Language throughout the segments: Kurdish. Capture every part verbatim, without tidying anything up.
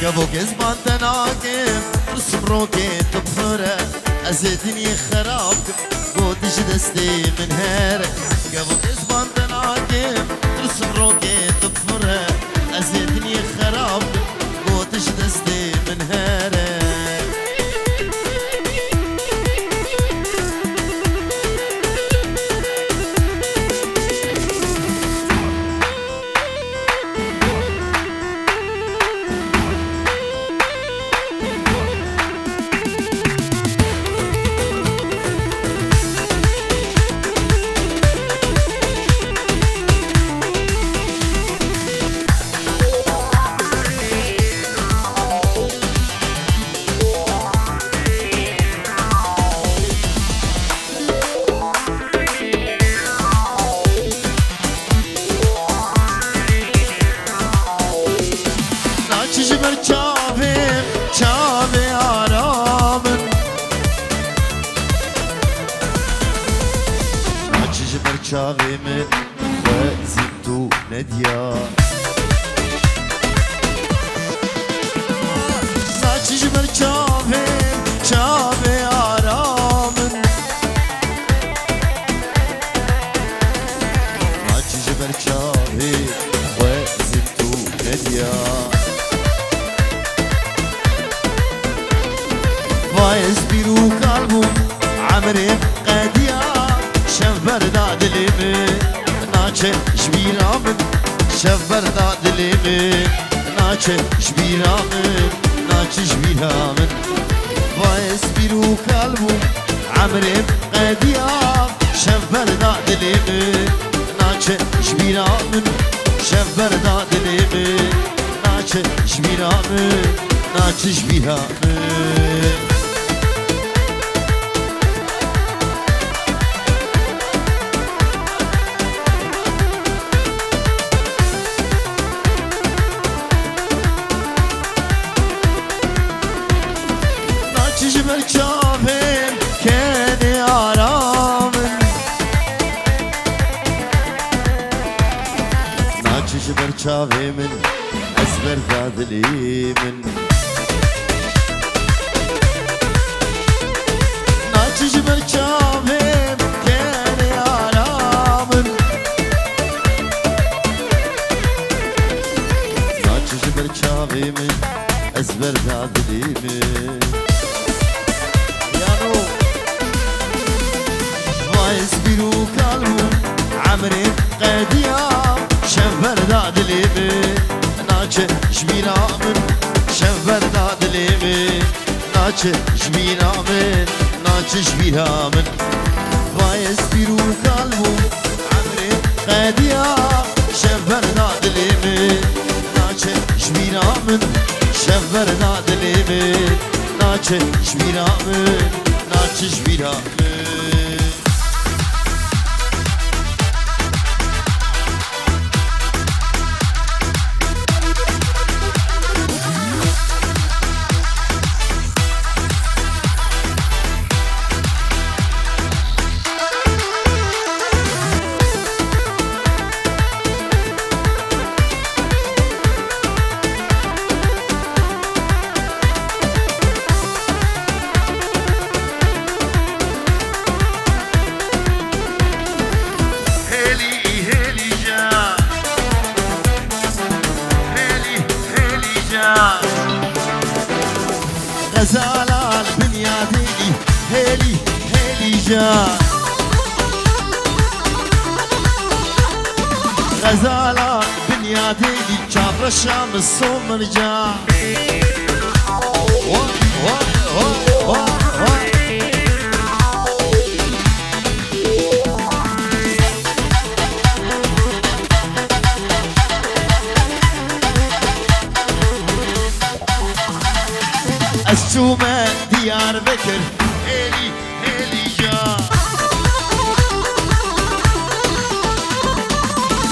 Kevo kezban te nakim, tirsim rokê tu pir e. Ez ê dinyê xerab kim, got ji destê min here. Kevo kezban te nakim, tirsim rokê tu pir e. Ez ê dinyê xerab kim, got ji destê min here. Naçî ji ber çavê, çavê ara min. Naçî ji ber çavê min, xwezî tu nediya. Naçî ji ber çavê, çavê ara min. Naçî ji ber çavê, xwezî tu nediya. Vay ez pîr û kal bûm, emrê qediya. Şev berda dilê min, naçe ji bîra min. Şev berda dilê min, naçe ji bîra min, naçe ji bîra min. Vay ez pîr û kal bûm, emrê qediya. Şev berda dilê min, naçe ji bîra min. Şev berda dilê min, naçe ji bîra min, naçe ji bîra min. Naçî ji ber çavên kenê ara min. Naçî ji ber çavê min, ez berda dilê min. Naçî ji ber çavê min kenê ara min. Naçî ji ber çavê min, ez berda dilê min. Piyano. Vay ez pîr û kal bûm, emrê qediya. Şev berda dilê min, naçe ji bîra min. Şev berda dilê min, naçe ji bîra min, naçe ji bîra min. Vay ez pîr û kal bûm, emrê qediya. Şev berda dilê min, naçe ji bîra min. Şev berda dilê min, naçe ji bîra min, naçe ji bîra min. Hêlî, hêlî ca. Hêlî, hêlî ca. Xezala binya dêlî, hêlî, hêlî ca. Xezala binya dêlî, çavreşa min somirca. Wa, wa, wa, wa, wa. Ez çûme Diyarbekir, hêlî, hêlî ca.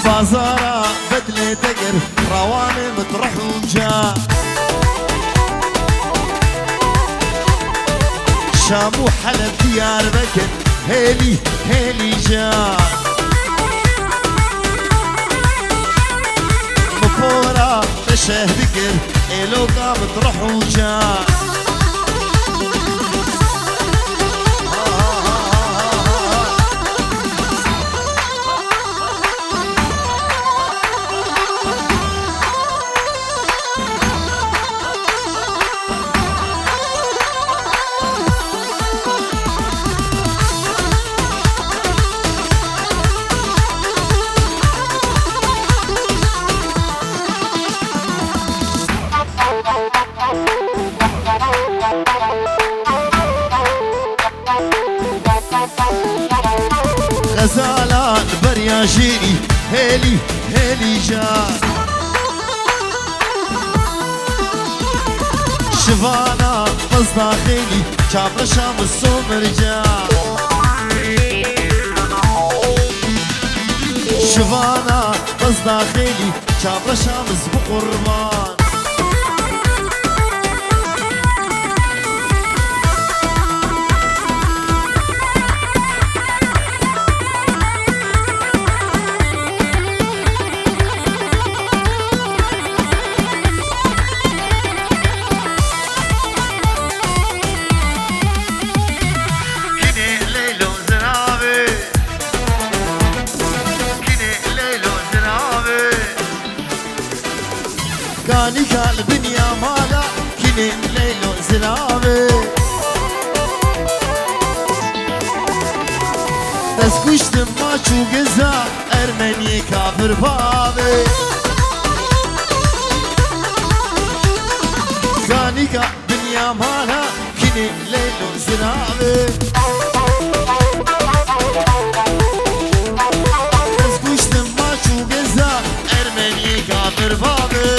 Bazara bedlê te kir, rawanê min rih û ca. Şam û Heleb, Diyarbekir, hêlî, hêlî ca. Min pora te şeh dikir, Êloka min rih û ca. Xezala li beriya jêrî hêlî hêlî ja. Şivana bezda xêlî çavreşa min somirca. Şivana bezda xêlî çavreşa min bi qurban. Kînê Leylo zirabe. Kînê Leylo zirabe. Kanîka li binya mala, kînê Leylo zirabe. Dest kuştim maç û giza, ermeniyê kafir bavê. Kanîka binya mala, kînê Leylo zirabe. Ez kuştim maç û geza, ermeniyê kafir bavê.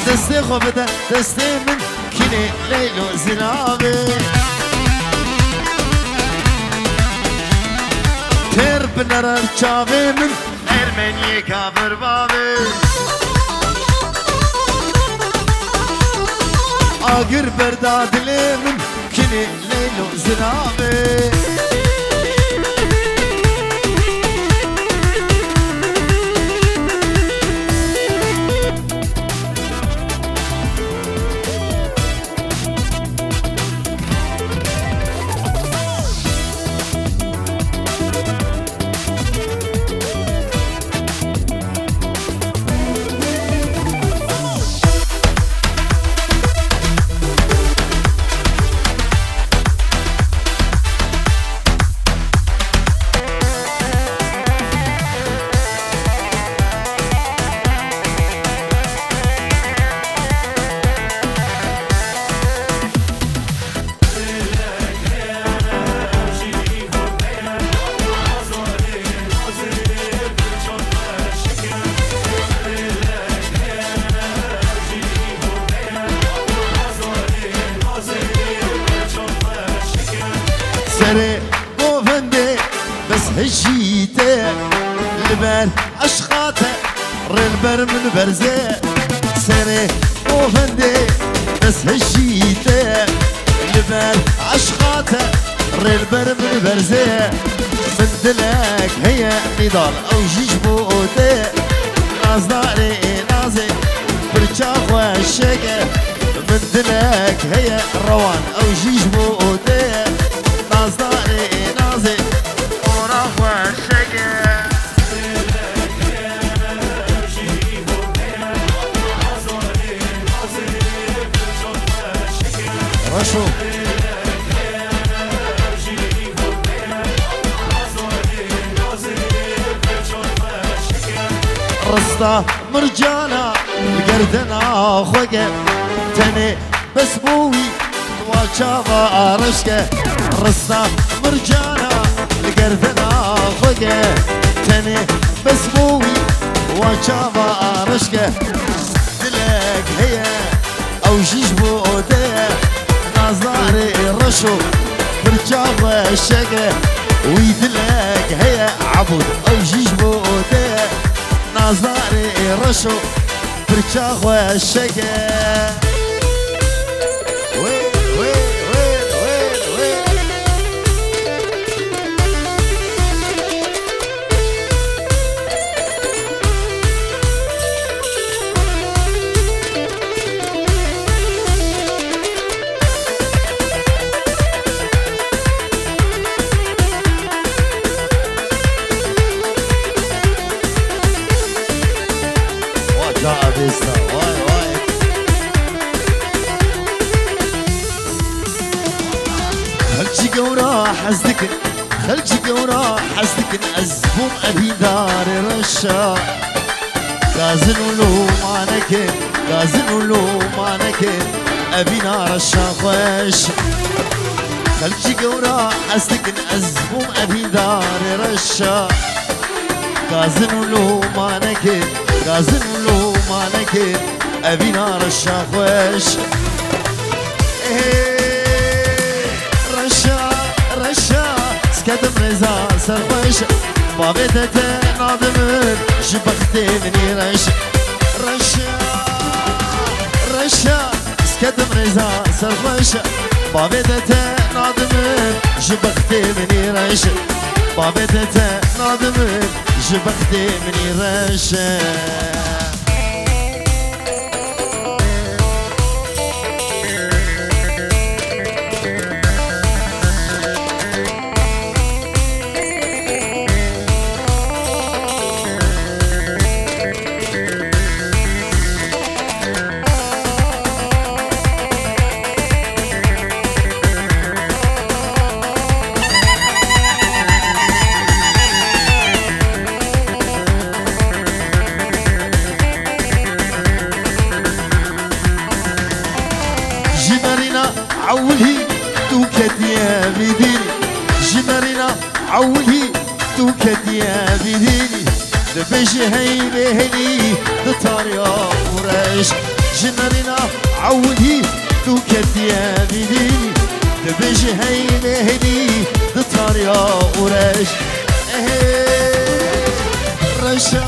Destê xwe bide destê min, kînê Leylo zirabe. Têr binere çavê min, ermeniyê kafir bavê. Agir berda dilê min, kînê Leylo zirabe. Serê govendê bes hejî te, li ber eşqa te rê li ber min berze. Serê govendê bes hejî te, li ber eşqa te rê li ber min berze. Min dilek heye Nîdal, ew jî ji bo te. Nazdarê nazê pirça xweşek e. Min dilek heye Rewan, ew jî ji bo te. Nazdarê nazê, ora xweşek e. Reşo. Rista mircana li gerdena xwe ge, tenê bes bo wî wa çava reş ke. Rista mircana li gerdena xwe ge, tenê bes bo wî Çava reşke, dilek heye, ew jî ji bo te ye. Nazdarê reşo, pirça xweşeke, wî dilek heye, ebûd, ew jî ji bo te ye. Nazdarê reşo, pirça xweşeke. Wê, wê, wê, wê, wê. Wa ca avêsta, vay, vay. Xelkî gewra hez dikin, xelkî gewra hez dikin, ez bûm evîndarê reşa. Gazin û loma nekin, gazin û loma nekin, evîna reşa xweş. Xelkî gewra hez dikin, ez bûm evîndarê reşa. Gazin û loma nekin, gazin û loma nekin, evîna reşa xweş. Ê, reşa, reşa, skedim rêza serxweş. Bavê te te nadimin, ji bextê min î reş. Reşa, reşa, skedim rêza serxweş. Bavê te te nadimin, ji bextê min î reş. Bavê te te nadimin, ji bextê min î reş e. Ji nerîna ewilî tu ketiye vî dînî. Ji nerîna ewilî tu ketiye vî dînî. Dibêje hey bêhênî di tariya û reş. Ji nerîna ewilî tu ketiye vî dînî. Dibêje hey bêhênî di tariya û reş. Ehê, reşa,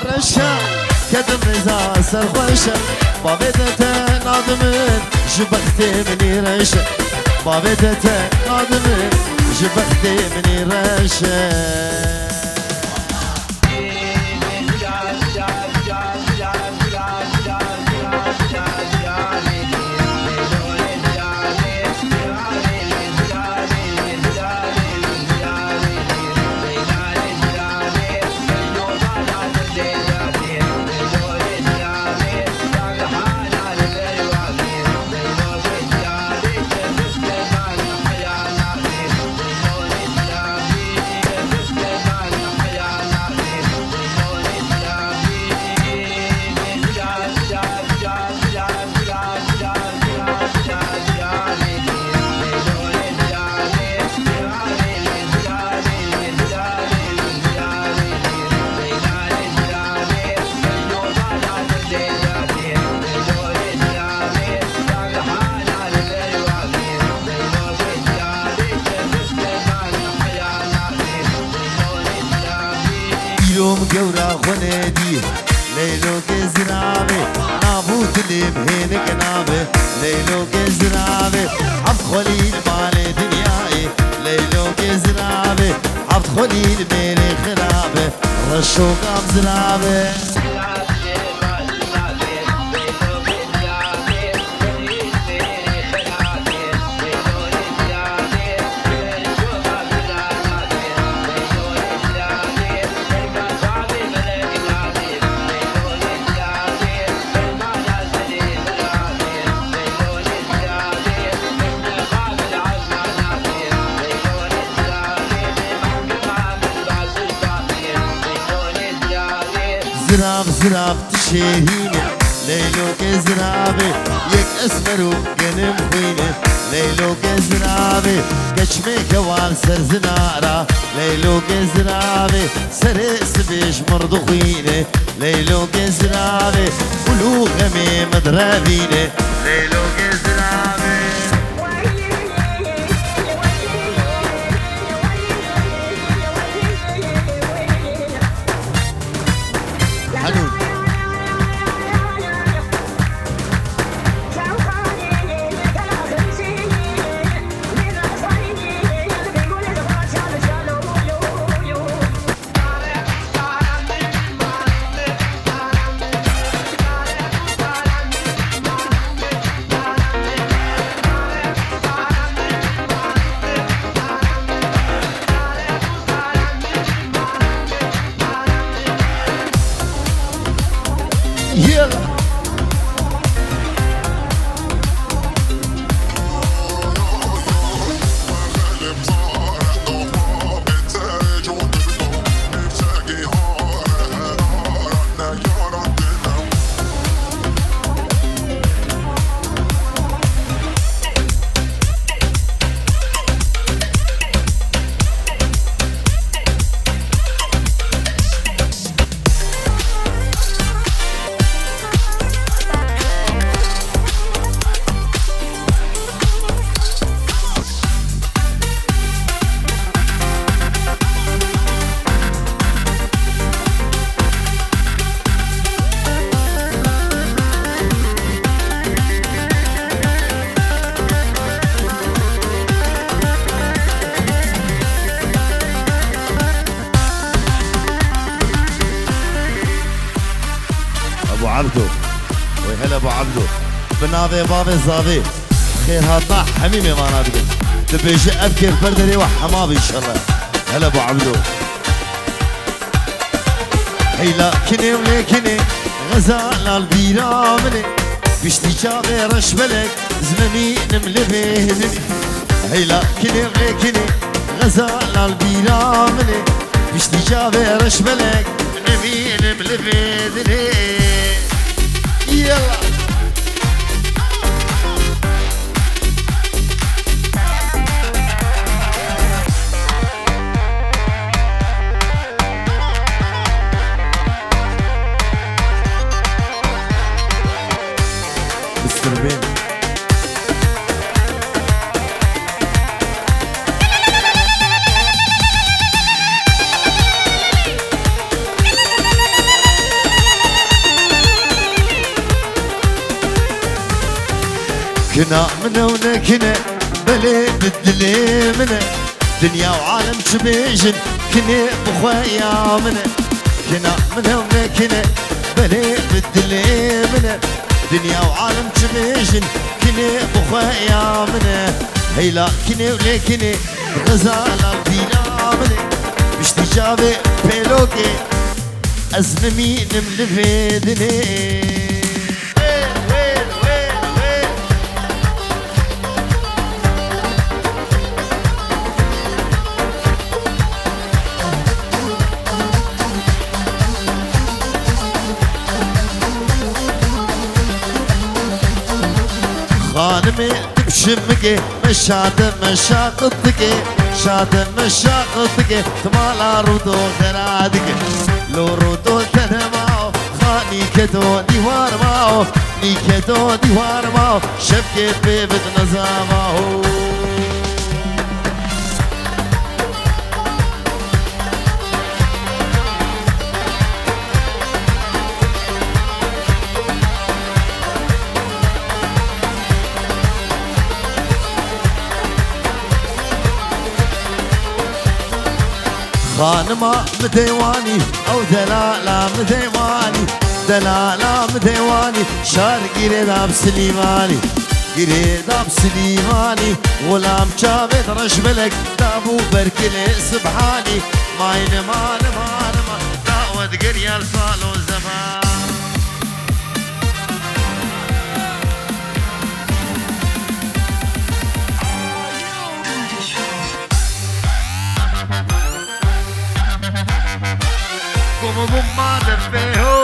reşa, kedim rêza serxweşe. Bavê te te nadimin, ji bextê min î reşe. Bavê te te nadimin, ji bextê min î reşe. Îro min gewra xwe nedî, Leylokê ziravê, nav û dilê min hênik nabe. Leylokê ziravê, heft xwelî li malê dinyayê. Leylokê ziravê, heft xwelî li mêrê xirabe. Reşo gam zirav e. Zirav, zirav tu şêrîn e. Leylokê ziravê, yek esmer û genim xwîne. Leylokê ziravê, keçmê kewal ser zinara. Leylokê ziravê, serê sibê ji mir dixwîne. Leylokê ziravê, gul û xemê min direvîne. Leylokê ziravê. Henûn. Ebu Ebdo. Wey hele Ebu Ebdo. Bi navê bavê zavê. Xêrhatna hemî mêvana dikin. Dibêje ev kêf ber derê we hema be înşallah. Hele Ebu Ebdo. Heyla kinê û lê kinê, xezala li bîra min e. Piştî çavê reşbelek, ez memînim li vê dinê. Heyla kinê û lê kinê, xezala li bîra min e. Piştî çavê reşbelek, memînim li vê dinê. Yalla. Bistirbên. Kina min ew ne kine, belê bi dilê min e. Dinya û alem çi bêjin, kinê bi xwe ya min e. Kina min ew ne kine, belê bi dilê min e. Dinya û alem çi bêjin, kinê bi xwe ya min e. Heyla kinê û lê kinê, xezala bîra min e. Piştî çavê pêlokê, ez mimînim li vê dinê. Xanimê tu bi çimikê, meşate meşaqit dike, şate meşaqit dike, tu mala rûto xera dike. Lo rûto tenema o, xanî keto dîwar ma o, nî keto dîwar ma o, şevkê pê bit nezama ho. Xanima min dêwanî, ew delala min dêwanî, delala min dêwanî, şar girê da bi Silîvanî, girê da bi Silîvanî, xulam çavê reşbelek, dabû berkilê Sibhanî, may nima, nima, nima, dawe digeriya li salo zeman. Como bomba de feo.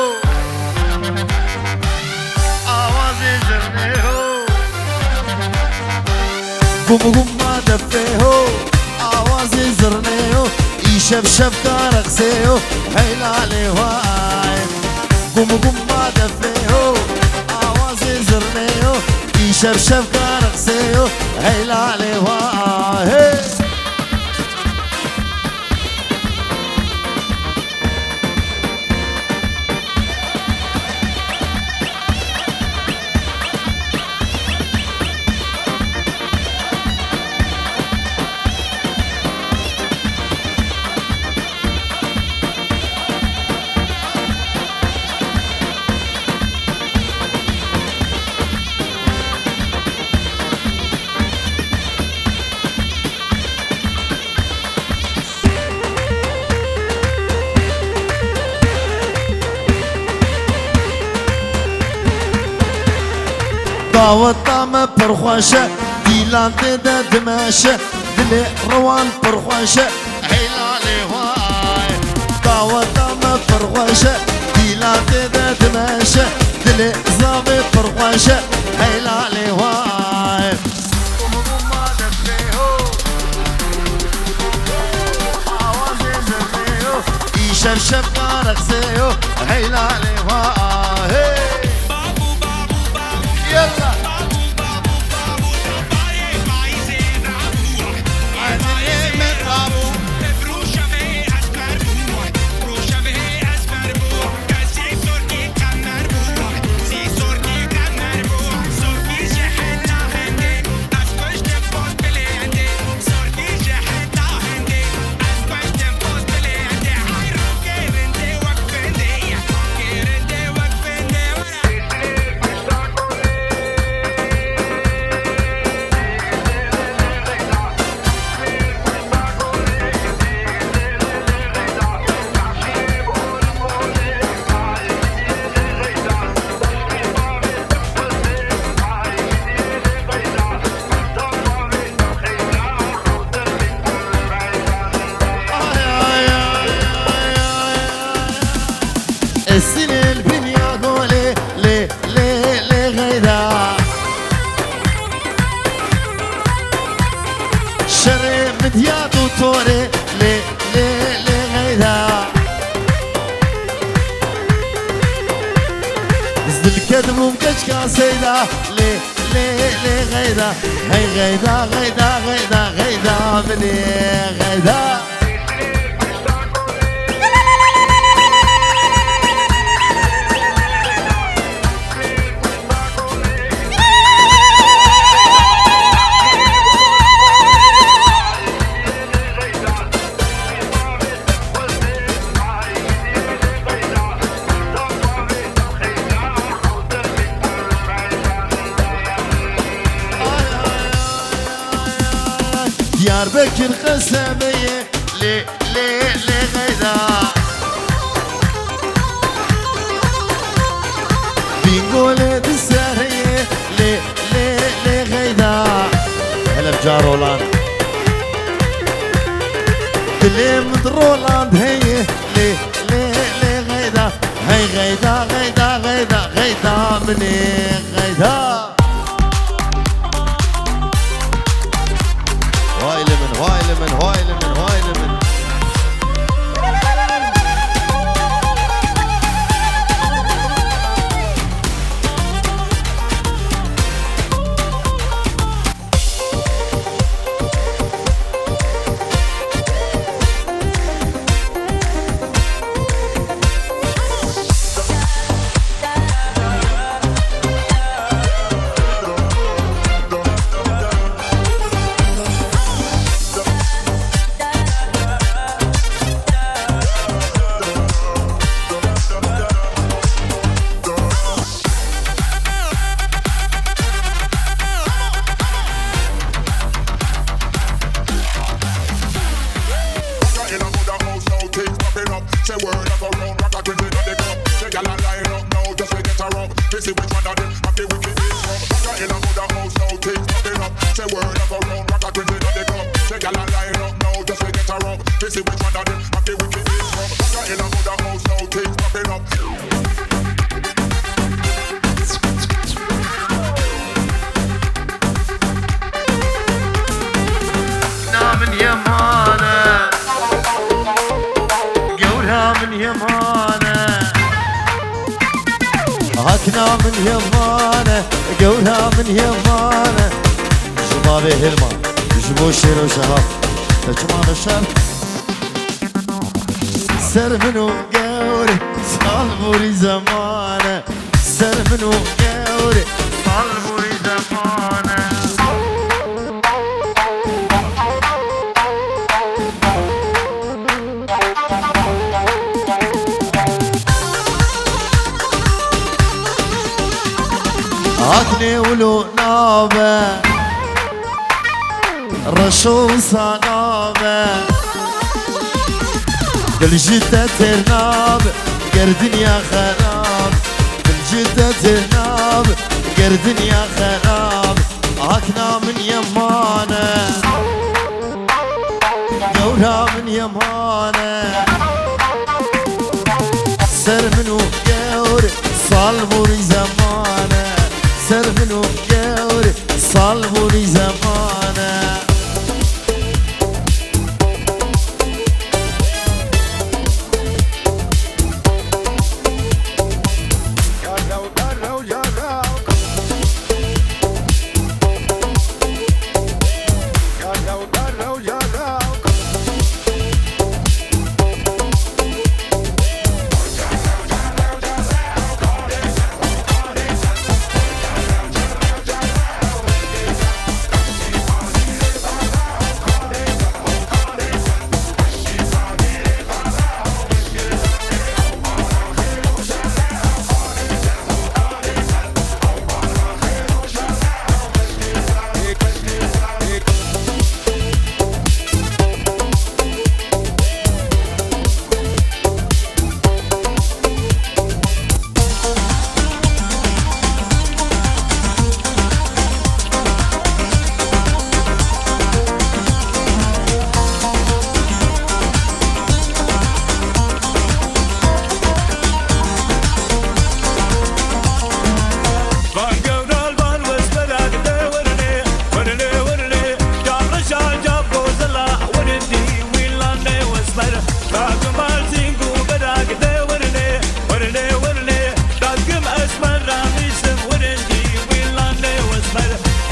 Gum gum ma defê ho, awazê zirnê ho, îşev şevka rexsê ho, hey lalê vay. Gum gum ma defê ho, awazê zirnê ho, îşev şevka rexsê ho, hey lalê vay. Hey. Daweta me pir xweş e, dîlan tê de dimeşe, dilê rewan pir xweş e, hey lalê vay. Daweta me pir xweş e, dîlan tê de dimeşe, dilê zavê pir xweş e, hey lalê vay. Îşev şevka rexsê yo, hey lalê va, hey. Yalla. Esilên binya golê lê lê lê xeyda. Şerê Midyat û Torê lê lê lê xeyda. Zilket bûm keçka seyda lê lê lê xeyda. Hey xeyda xeyda xeyda xeyda binê xeyda. Diyarbekir qesemeye lê lê lê xeyda. Bîngolê di serê lê lê lê xeyda. Hele ca Roland. Dilê min di Roland heye lê lê lê xeyda. Hey xeyda xeyda xeyda xeyda minê xeyda. Vay li min, vay li min, vay li min, vay li min. Say word a go round, rock a crazy inna di club. Say gyal a line up now, just fi get her up. Fi see which one a dem have di wickedest rum. Rock a inna mother house now, things popping up. Say word a go round, rock a crazy inna di club. Say gyal a line up now, just fi get her up. Fi see which one a dem have di wickedest rum. Rock a inna mother house now, things popping up. Hakna min hêman e. Hakna min hêman e. Gewra min hêman e. Ji bavê Hilma, ji bo Şêro Şehab. Te çima veşart? Ser min û gewr, sal borî zeman e. Ser min û gewr, sal borî zeman e. Haknê wilo nabe, reşo wisa nabe. Dil ji te têr nabe, ger dinya xerab. Dil ji te têr nabe, ger dinya xerab. Hakna min hêman e. Gewra min hêman e. Ser min û gewr, sal borî zeman e. Ser min û gewr, sal borî zeman e.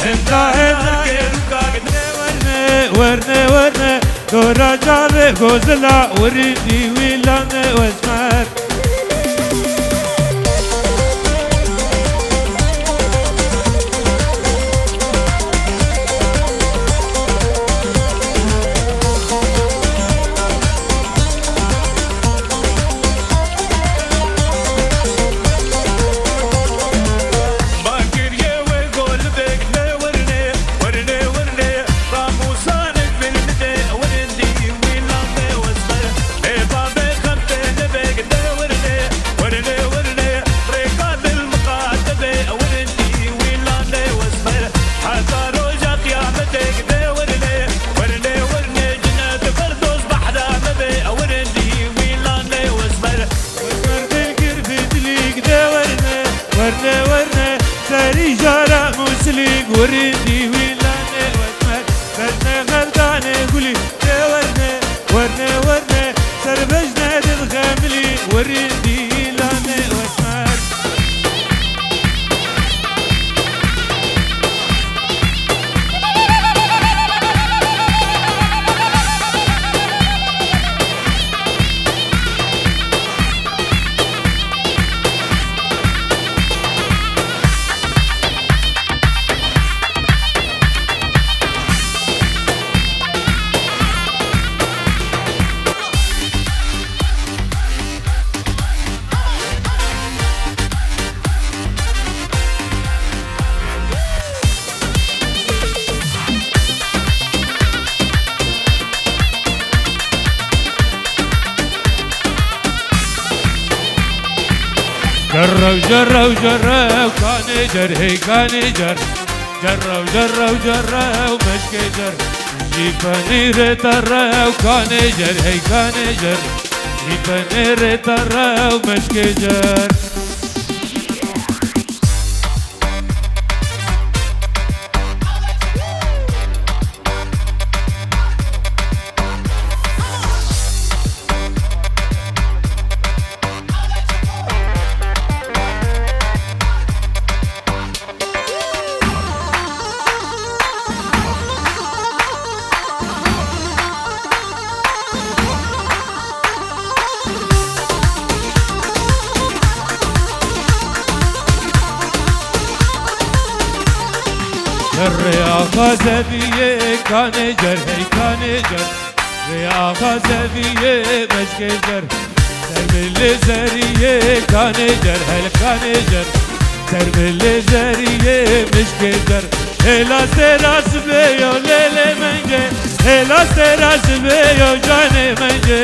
Henda henda kêrûka gide werne, werne, werne. Dora çavê gozila, wirî dî wî lane wesmer. Wesmer dil kir bi dilîk de werne, werne, werne. Serî jara Muslîk wirî dî wî lane wesmer. Berne xerdanê gulî de werne, werne, werne. Ser bejne dil xemilî wirî dî lane wesmer. Cerrew, cerrew, cerrew, kanê cer, hey kanê cer. Cerrew, cerrew, cerrew, meşkê cer. Ji penîrê te rew, kanê cer, hey kanê cer. Ji penîrê te rew, meşkê cer. Rêya xwe zeviyê kanê cer, hey kanê cer. Rêya xwe zeviyê meşkê cer. Ser milê zeriyê kanê cer, hel kanê cer. Ser milê zeriyê mişkê cer. Hêla sêra sibê yo lêlê mence. Hêla sêra sibê yo canê mence.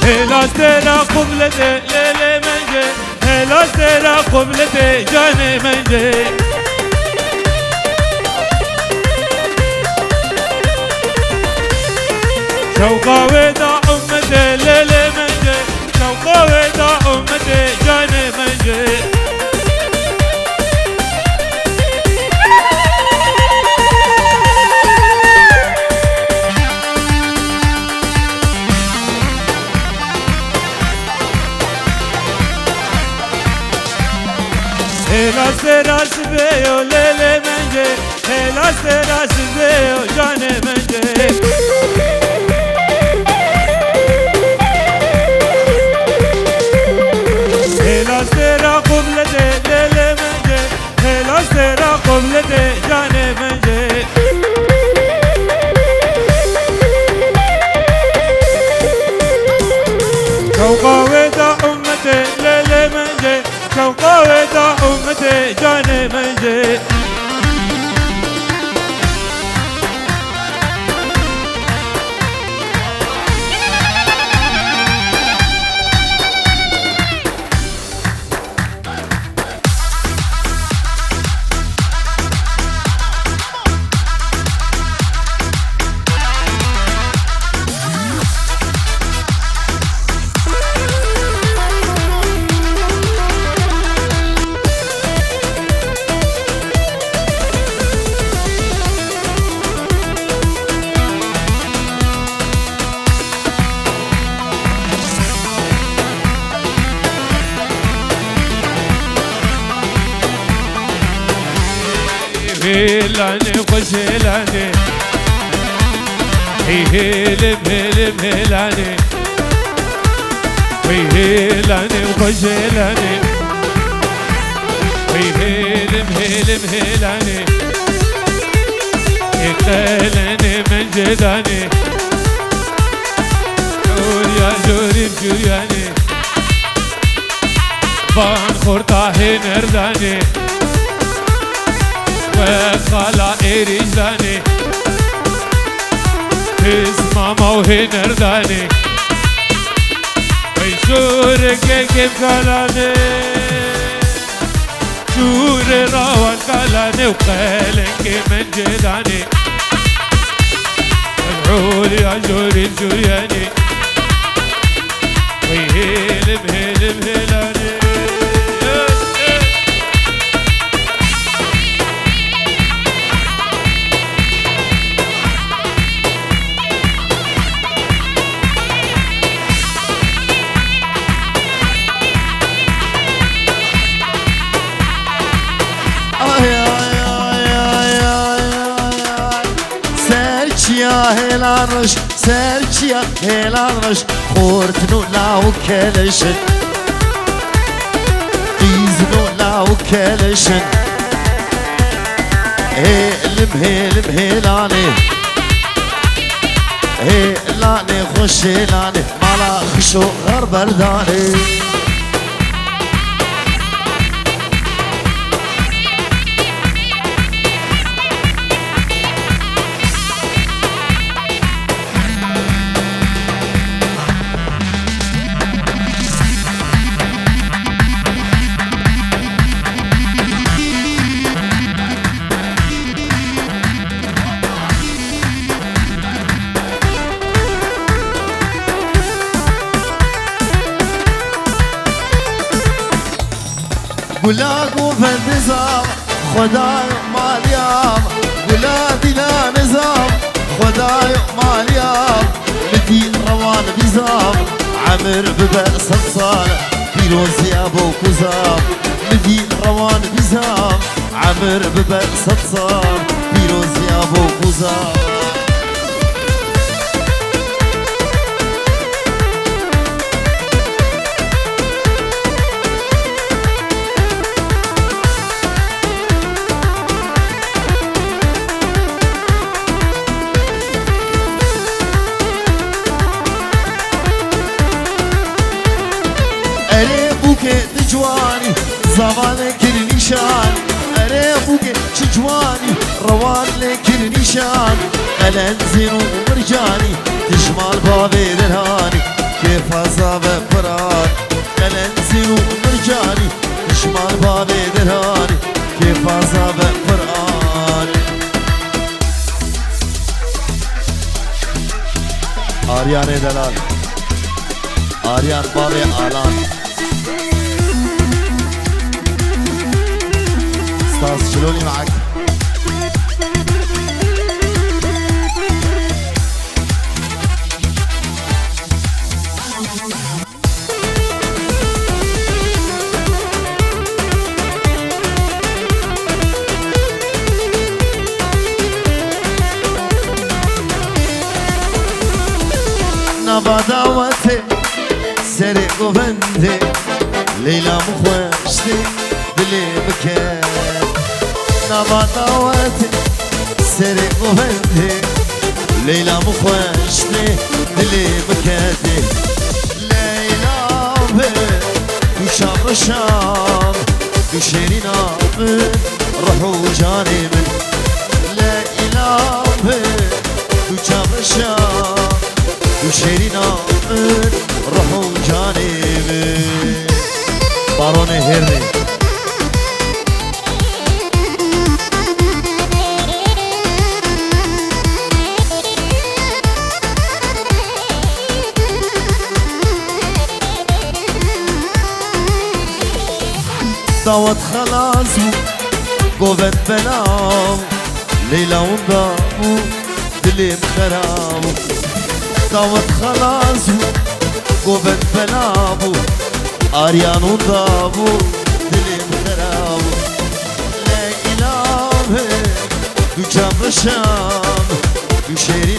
Hêla sêra qubletê lêlê mence. Hêla sêra qubletê canê mence. Şewqa wê da ummetê lêlê mence. Şewqa wê da ummetê canê mence. Hêla sêra sibê yo lêlê mence. Hêla sêra sibê yo canê mence. Hêla sêra qubletê lêlê mence. Hêla sêra qubletê canê mence. Şewqa wê da ummetê lêlê mence. Şewqa wê da ummetê canê mence. Hêlanê xweş hêlanê. Hey hêlim hêlim hêlanê. Hey hêlanê xweş hêlanê. Hey hêlim hêlim hêlanê. Ê qelenê min cêdanê. Cûriya cûrî cûriyanê. Van xorta hênerdanê. Wek xala êrîşdanê. Pismama û hênerdanê. Wey şûreke kêfkalanê. Şûrê rawan kalanê û qelengê min cêdanê. Hûriya jûrî jûriyanê. Wey hêlim hêlim hêlanê. Ay, ay, ay. Ser çiya hêla roj, ser çiya hêla roj, xortin û law û keleşin. Qîzin û law û keleşin. Hêlim hêlim hêlanê. Hêlanê xweş hêlanê. Mala xişo xerberdanê. Gula govend nizam, Xwedayê maliyam. Gula dîna nizam, Xwedayê maliyam. Min dî rewan bîzam, emir bibe sed sal, pîroziya bo kuzam. Min dî rewan bîzam, emir bibe sed sal, pîroziya bo kuzam. Wanî, zavalê kir nîşan, erê bûkê çi ciwanî, rewan lê kir nîşan, qelenzîn û mircanî, dijmal bavê derhanî, kêfa zave piran, qelenzîn û mircanî, dijmal bavê derhanî, kêfa zave piran. Aryanê delal, Aryan bavê Alan. Staz Şilolî me'ek. Nava dawetê serê govendê Leyla min xweş tê dilê min ket. Nava dawetê serê govendê Leyla min xweş tê dilê min ketê. Leyla min, tu çavreşam, tu şêrîna min, ruh û canê min. Leyla min, tu çavreşam, tu şêrîna min, ruh û canê min. Baronê Hêrnê. Dawet xelas bû, govend bela bû, Leyla winda bû, dilê min xera bû. Dawet xelas bû, govend bela bû, Aryan winda bû, dilê min xera bû. Leyla min, tu çavreşam, tu şêrî